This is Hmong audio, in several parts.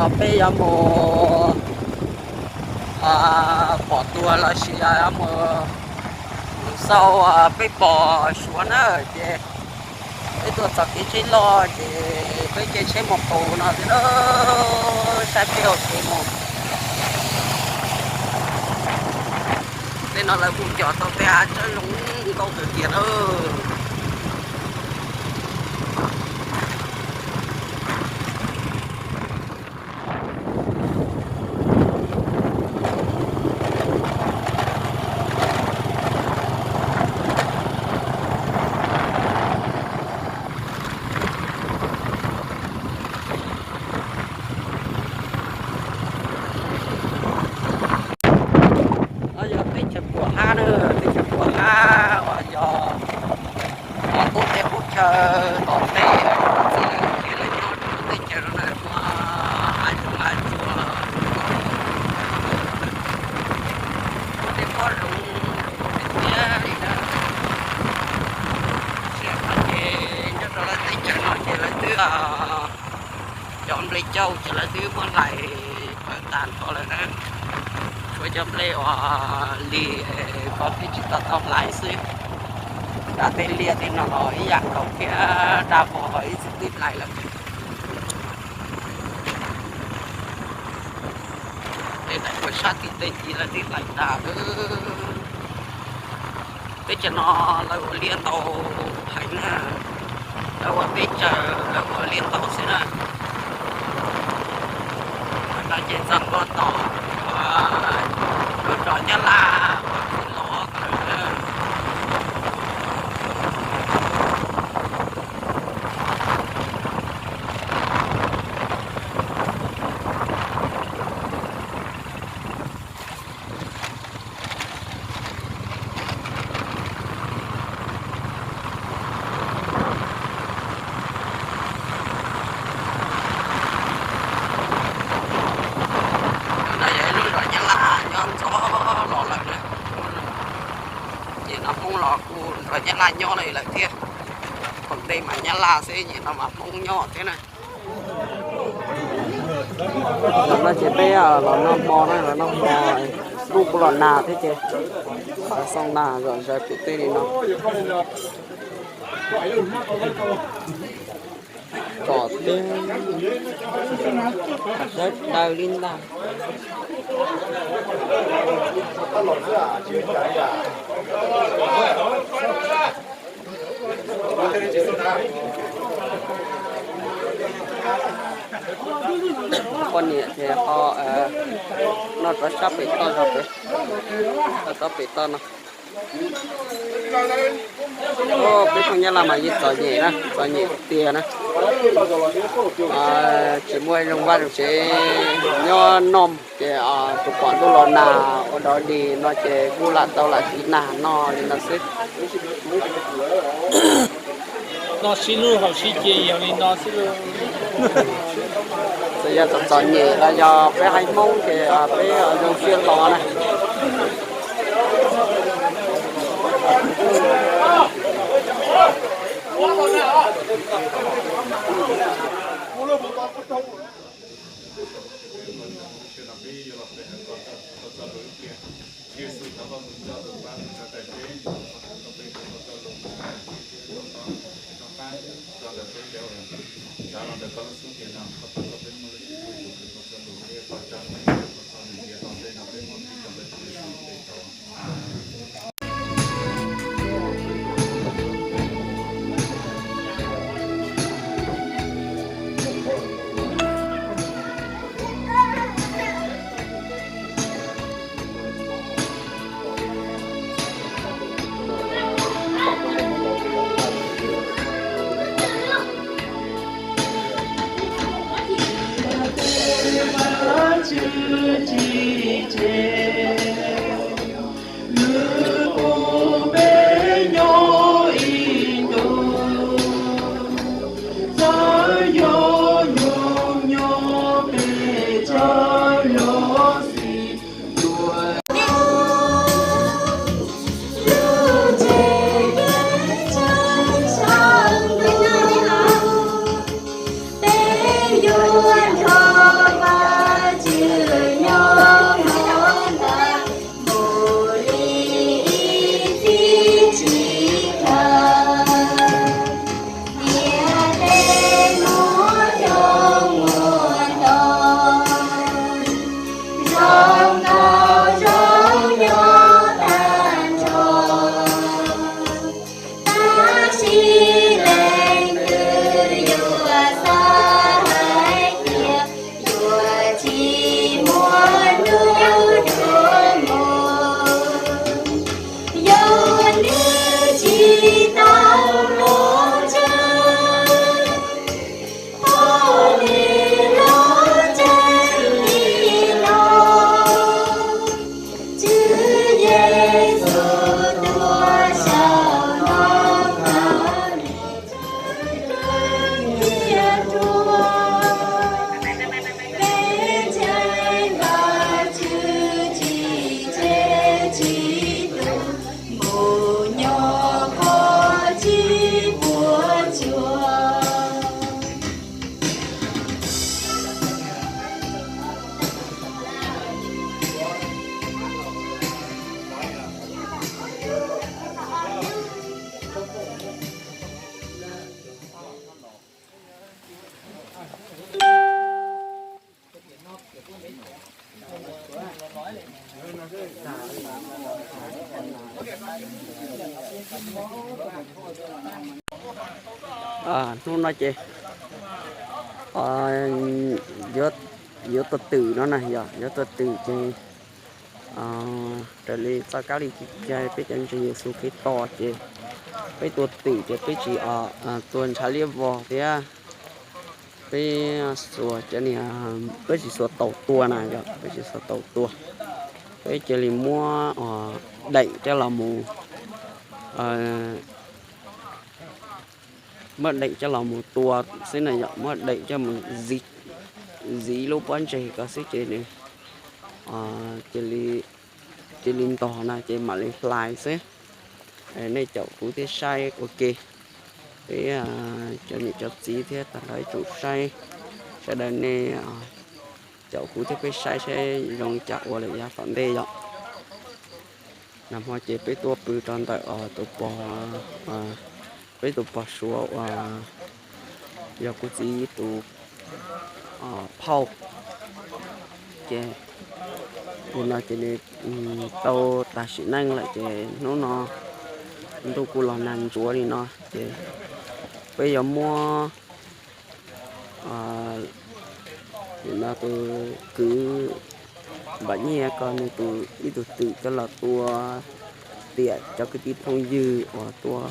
No peb yuav mus pom tuag los sis yuav mus xauj peb pom Suav na, ces peb tuaj txog kev tsheb loj ces peb caij tsheb mus qus no xwb na, saib peb ua kev mus. Tej no lawv kuj cog tau tej hav tsawb zoo nkauj kawg kiag na. No yog teb chaws Puam Hab na, teb chaws Puam Hab uas yog qub teb qub chaw tom ntej, txiv lawv nyob teb chaws no na, muaj hav zoov hav tsuag, muaj tej pob zoov tiag tiag li na. Tsis yog ces nyob rau lawv teb chaws no ces lawv twb cov nplej cauj ces lawv twb muab hlais pawv tas nrho lawm na. Tshuav cov nplej uas lig ko thiaj tsis tau tau hlais xwb. Dab tej liaj tej no los ib yam nkaus thiab, dab vog los ib txwm twb hlais lawm. Tej daim uas sab tim tej ci lawv twb hlais tas lawm. Teb chaws no lawv ua liaj ntau heev na, lawv ua teb chaws lawv ua liaj ntau xwb na. No ces txog ntua tom lub zos Nyab Laj uas los lawm. No yog ib lub zos Nyab Laj nyob ntxov los lawm na. Nim no Hmoob los kuj nrog Nyab Laj nyob li lawm thiab. Thaum ntej mas Nyab Laj xwb, nim no mas Hmoob nyob thiab na. Tam no ces peb los noj hmo na, los noj hmo, hnub kuj los nag thiab ces xauj nag zom zaws pem tej li no. Tsom teb, sawv daws li ntag. Poj niam ces ho noj rov sab pem toj, tov pem toj no. Peb phooj Nyab Laj mas yeej txom nyem na, txom nyem tiag na. Tsis muaj zoo vaj zoo tsev nyob noj ces tus pom ntuj los nag ua dog dig no ces kuj lam tau lam siv nag noj li no xwb. Noj sib hlub haus sib ce yog li no xwb. Txawm yog txom txom nyem los yog peb haiv Hmoob ces peb zoo siab hlo na. Hnub no ces yuav tua twm no na, yog yuav tua twm ces raws li txoj kab li kev cai peb cov ntseeg Yexus Khetos ces peb tua twm ces peb tsis tua ntshav liab vog thiab peb xuas cov niag, peb tsis xuas taus tua na, yog peb tsis xuas taus tua, peb cia li muab daim coj los mus, muab daim coj los mus tua xwb na, yog muab daim coj mus ziv lub pob ntseg ko xwb ces nws cia li ntog na ces mam li hlais xwb. Nej caum kuv thiab saib ua ke, peb cov niam cov txiv thiab tag nrho ib tsoom saib, sawv daws nej caum kuv thiab peb saib saib zoo li cas ua lawm yav tom ntej yom. Nag hmo ces peb tuaj pw rau ntawm tus pog, peb tus pog Suav uas yog kuv txiv tus phauj. Ces nim no ces nws tau tag sim neej lawm ces hnub no ntuj kuj los nag ntsuav li no ces peb yuav muab nim no tus kwv Npam Nyiaj ko nws tus ib tug twm coj los tua tiam cov kwv tij phooj ywg uas tua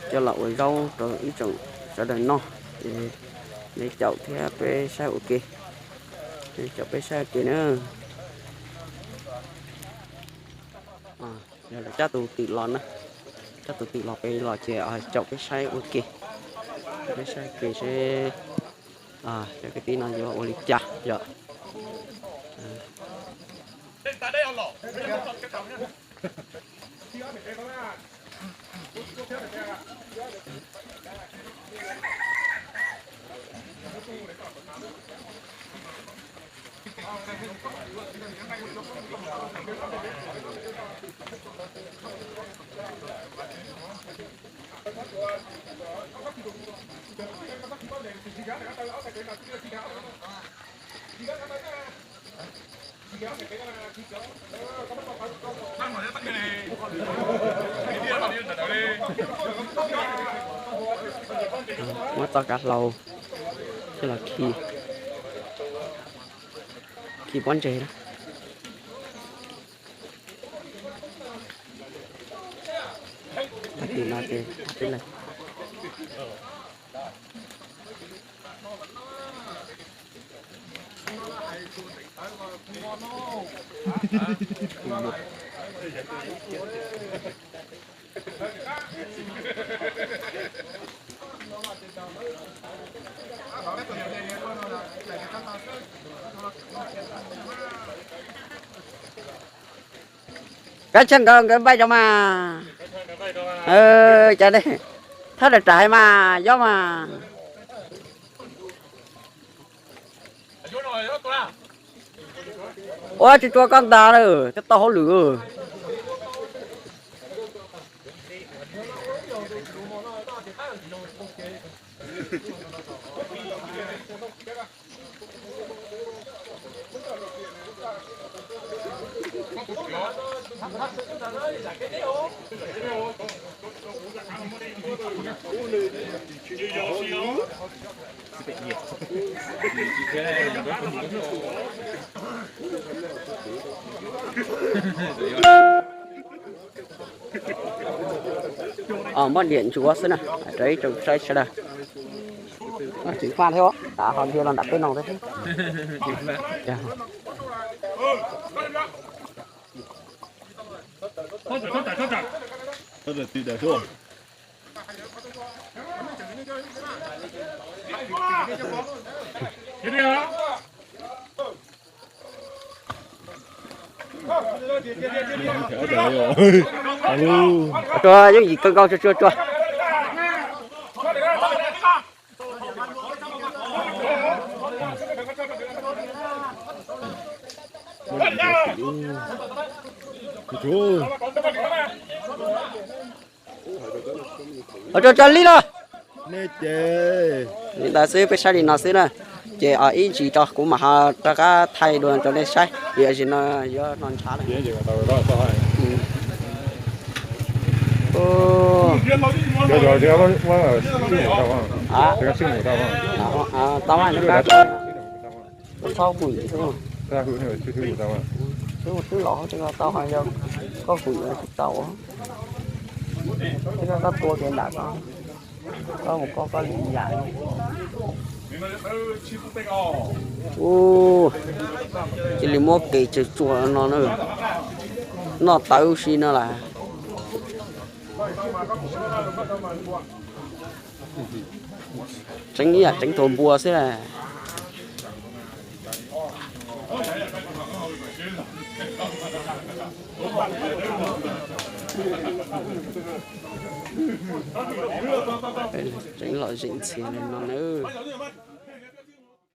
coj los ua zaub rau ib tsoom sawv daws noj. Ces nej caum thiab peb saib ua ke, nej caum peb saib ua ke na. Yog lawv cab tus twm los na, cab tus twm los pem los ces caum peb saib ua ke, caum peb saib ua ke seb cov kwv tij no yuav ua li cas yom. Muab txoj kav hlau coj los khi, khi pob ntseg na. Tag kis no ces peb leeg. Kav tsij nkawd, nkawd npaj rau mas. Cas thawb daim ram hais mas yob mas. Ua tsis tshua koj ntas lawm, twb tau hauj lwm. Muab diam ntsuav xwb na, rau ib tsoom saib sawv daws. Tsis faj thiab, tav ho dhia los nram peb no thiab. Tsuag, yooj yim kawg nkaus, tsuag tsuag tsuag. Ua tsaug tsaug li los. Nej ces li ntawd xwb, peb saib li no xwb na. Ces ib ntsis rau kuv mam ho rov qab thaij dua rau nej saib, vim zaum no yuav no ntshav lawm. Tau, txhob hwm xwb. Twb los tau, yog koj hwm tsis tau. Koj tua kev nram ko, koj mus koj koj li yam. Ua, cia li muab kev tsawg tsuag no na, noj tawv si no las. Tseeb ib yam tseeb tua npua xwb las. Tseeb lom zem ntxhias li no nawb.